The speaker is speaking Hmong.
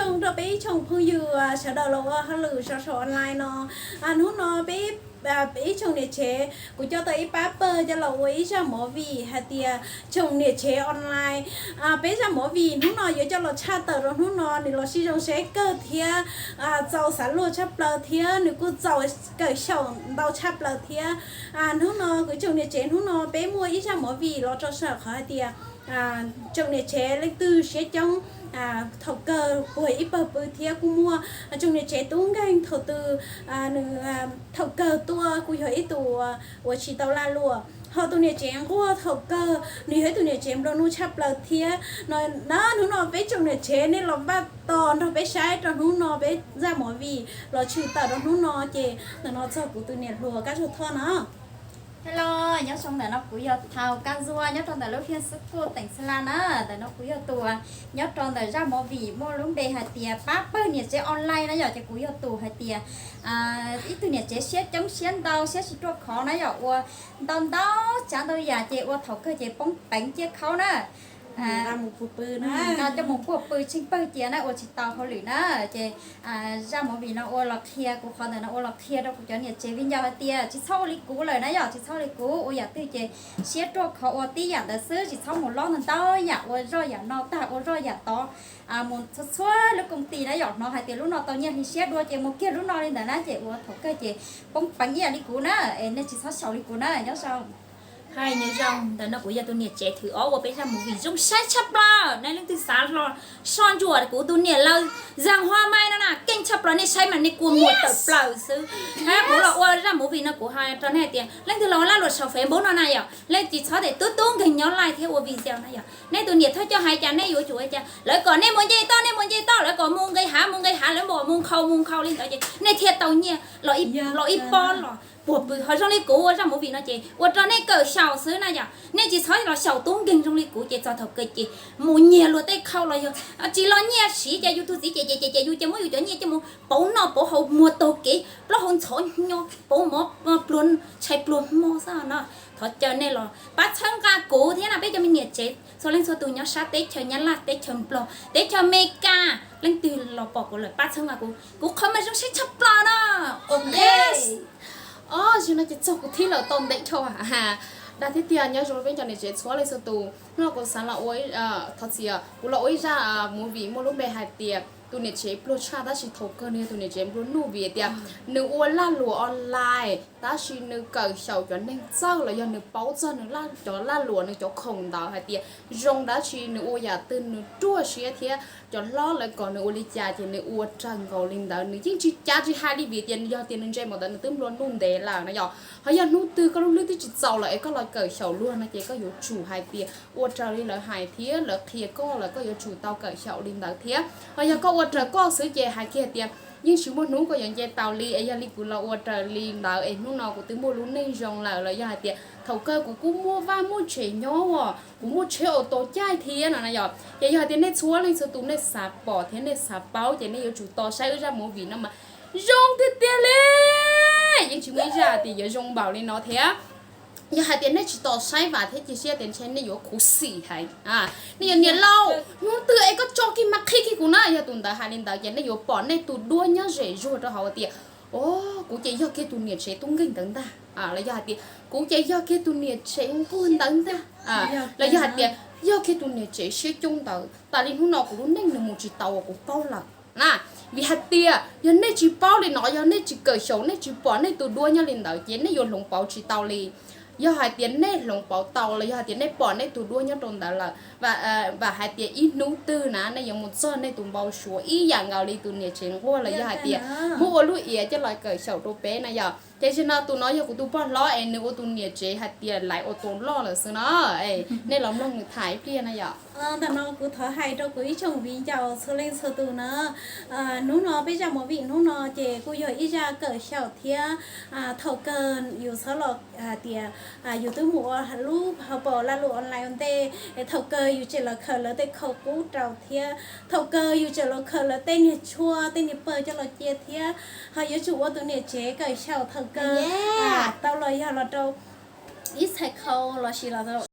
Zoo rau peb ib tsoom phooj ywg sawv daws los ua hauj lwm sau sau online no. Hnub no peb ib tsoom niam tsev kuv coj tau ib pab pawg coj los ua ib zaj movie hais tias tsoom niam tsev online. Peb zaj movie hnub no yuav coj los tshaj tawm rau hnub no, nws los sib zoo saib kawg thiab txaus xav luag tshaj plaws thiab nws kuj txaus kawm xyaum ntau tshaj plaws thiab. Hnub no kuv tsoom niam tsev, hnub no peb muaj ib zaj movie los rau sawm qhov hais tias tsoom niam tsev leej twg siab coob thaum kawg puag ib pawg pw thiab kuj muaj tsoom niam tsev tub nkeeg thaum twg nws thaum kawg tuaj kuj yog ib tug uas tsis tau lag luam, ho tus niam tsev nquag thaum kawg nws yog ib tug niam tsev nplua nuj tshaj plaws thiab. No, hnub no peb tsoom niam tsev nej los npaj tos nrog peb saib rau hnub no peb zaj movie los tshwm tawm rau hnub no ces ntawm no txog kuv tus niam hluas Kab Zuag Thoj no. Hello, nyob zoo, ntawm no kuv yog Thau Kab Zuag nyob rau ntawm lub hiaj xub kuj teem Xas Las na. Ntawm no kuv yog tus nyob rau ntawm zaj movie muaj lub npe hais tias pab pawg niam tsev online na yom, ces kuv yog tus hais tias ib tug niam tsev siab coob siab ntau siab tsis ruaj khov na yom, ua ntau ntau tsav ntau yam ces ua thaum kawg ces poob peev ciaj khaub na. Coj mus puag pw tsheej pawg cia na, ua tsis tau hauj lwm na. Ces zaj movie no ua los qhia, kuv qhov ntawm no ua los qhia rau kuv cov niam tsev viv ncaus hais tias tsis txhob ua li kuv lawm na yom, tsis txhob ua li kuv, ua yam twg ces siab ruaj khov ua tib yam ntawd xwb, tsis txhob mus lob ntau ntau yam, ua zoj yam no tag ua zoj yam tod, mus txhua txhua lub koom tis na yom, hnov hais tias lub no tau nyiaj hli siab dua ces mus kiag lub no li ntawd na, ces ua thaum kawg ces poob peev ib yam li kuv na. Es nej tsis txhob xyaum li kuv na, nyob zoo. Hais nyob zoo, ntawm no kuv yog tus niam tsev thwv ob ua peb zaj movie zoo saib tshaj plaws, nej leej twg xav los soj ntsuam kuv tus niam laus Zag Huab Maib no na, keej tshaj plaws, nej saib mas nej kua muag tawm plaws xwb. Kuv los ua zaj movie no kuv hais rau nej hais tias leej twg los ua lag luam saum Facebook no na yom, leej tsis txhob tias tub tub nkeeg nyob live thiab ua video na yom, nej tus niam thawj coj hais cas nej yuav tsum ua cas, lawv kom nej mus nce toj nej mus nce toj, lawv kom mus nqis hav mus nqis hav, lawv kom mus nkhaus mus nkhaus li ntawd ces nej thiaj tau nyiaj los ib pob los puag pw. Ho zoo li kuv ua zaj movie no ces ua rau nej kawm xyaum xwb na yom, nej tsis txhob los xyaum tub nkeeg zoo li kuv ces txog thaum kawg ces mus nyiag luag tej khau los yog tsis los nyiaj siv ces yus tus txiv ces ces ces yus ces muab yus cov nyiaj coj mus pauv noj pauv haus muag taug kev plaub hau ntxhov hnyo pauv mov pluag tshais pluag hmo xwb no. Thov caw nej los pab txhawb nqa kuv thiab na, peb cov me niam tsev txhua leej txhua tus nyob sab teb chaws Nyab Laj, teb chaws Nplog, teb chaws Amelikas, leej twg los pom kuv lawm pab txhawb nqa kuv, kuv qhov mas zoo saib tshaj plaws no. Ok. Os, no ces txog kuv thib lawm tau ntev dhau. Dag thiab tiag, nyob zoo peb cov niam tsev txhua leej txhua tus, no kuv xav los ua, thov txim, kuv los ua ib zaj movie muaj lub npe hais tias tus niam tsev pluag tshaj tab sis thaum kawg nws yog tus niam tsev nplua nuj vim tias nws ua lag luam online tab sis nws kawm xyaum cov neeg txawj los yog nws paub txog nws cov lag luam, nws cov khoom ntawd hais tias zoo dab tsi, nws ua yam twg nws ruaj siab thiab cov hlob lawv kom nws ua li cas ces nws ua raws nkaus li ntawd, nws yeej tsis cav tsis hais li vim tias yog tias nws ntse npaum ntawd nws twb nplua nuj ntev lawm na yom. Ho yog hnub twg koj lub hlwb twb tsis txaus lawm es koj los kawm xyaum luag no ces koj yuav tsum hais tias ua raws li lawv hais thiab lawv qhia koj lawm koj yuav tsum tau kawm xyaum li ntawd thiab. Ho yog koj ua raws koj xwb ces hais kiag tias yeej tsis muaj hnub koj yuav nce tau li, es yog li kuv los ua raws li ntawd es hnub no kuv twb muaj lub neej zoo lawm los yog hais tias thaum kawg kuv kuj muaj vaj muaj tsev nyob, kuv muaj tsheb auto caij thiab no na yom. Ces yog hais tias nej txhua leej txhua tus nej xav pom thiab nej xav paub ces nej yuav tsum tos saib wb zaj movie no mas zoo tiag tiag li. Yeej tsis muaj ib zaj tias yuav zoo npaum li no thiab. Yog hais tias nej tsis tos saib vam thiab cia siab tias ntshe nej yuav khuv xim heev, nej yuav niam laus hnub twg es koj tso kiag mas qhib kiag kuv na, yog tus ntawd hais li ntawd ces nej yuav pom nej tus duab nyob zem zuag rau hauv tias, o, kuv ces yog kiag tus niam tsev tub nkeeg ntawd ntag, los yog hais tias kuv ces yog kiag tus niam tsev nquag ntawd ntag, los yog hais tias yog kiag tus niam tsev siab coob ntawd, tas li hnub no kuv lub neej nws mus tsis tau uas kuv paub lawm na. Vim hais tias yog nej tsis paub li no, yog nej tsis kawm xyaum, nej tsis pom nej tus duab nyob li ntawd ces nej yuav hloov pauv tsis tau li. Yog hais tias nej hloov pauv tau los yog hais tias nej pom nej tus duab nyob rau ntawd lawm, vam hais tias ib hnub twg na nej yuav mus txog nej tus npau suav ib yam nkaus li tus niam tsev nquag los yog hais tias muab ua lub iav coj los kawm xyaum rau peb na yom. Ces zaum no tus no yog kuv tus poj hlob es nws ua tus niam tsev hais tias laiv ua tus loj lawm xwb no. Nej los mloog nws tham ib pliag na yom. Ntawm no kuv thov hais rau kuv ib tsoom viv ncaus txhua leej txhua tus na. Hnub no peb zaj movie hnub no ces kuj yog ib zaj kawm xyaum thiab thaum kawg yus txhob los hais tias yus twb mus ua lub hauv paus lag luam online ua ntej, thaum kawg yus tseem los khaws lawv tej khau qub rau thiab thaum kawg yus tseem los khaws lawv tej niag tshuaj tej niag pawg coj los cia thiab. Ho yuav tsum ua tus niam tsev kawm xyaum thaum kawg tau los yog los rau ib txhais khau los sis los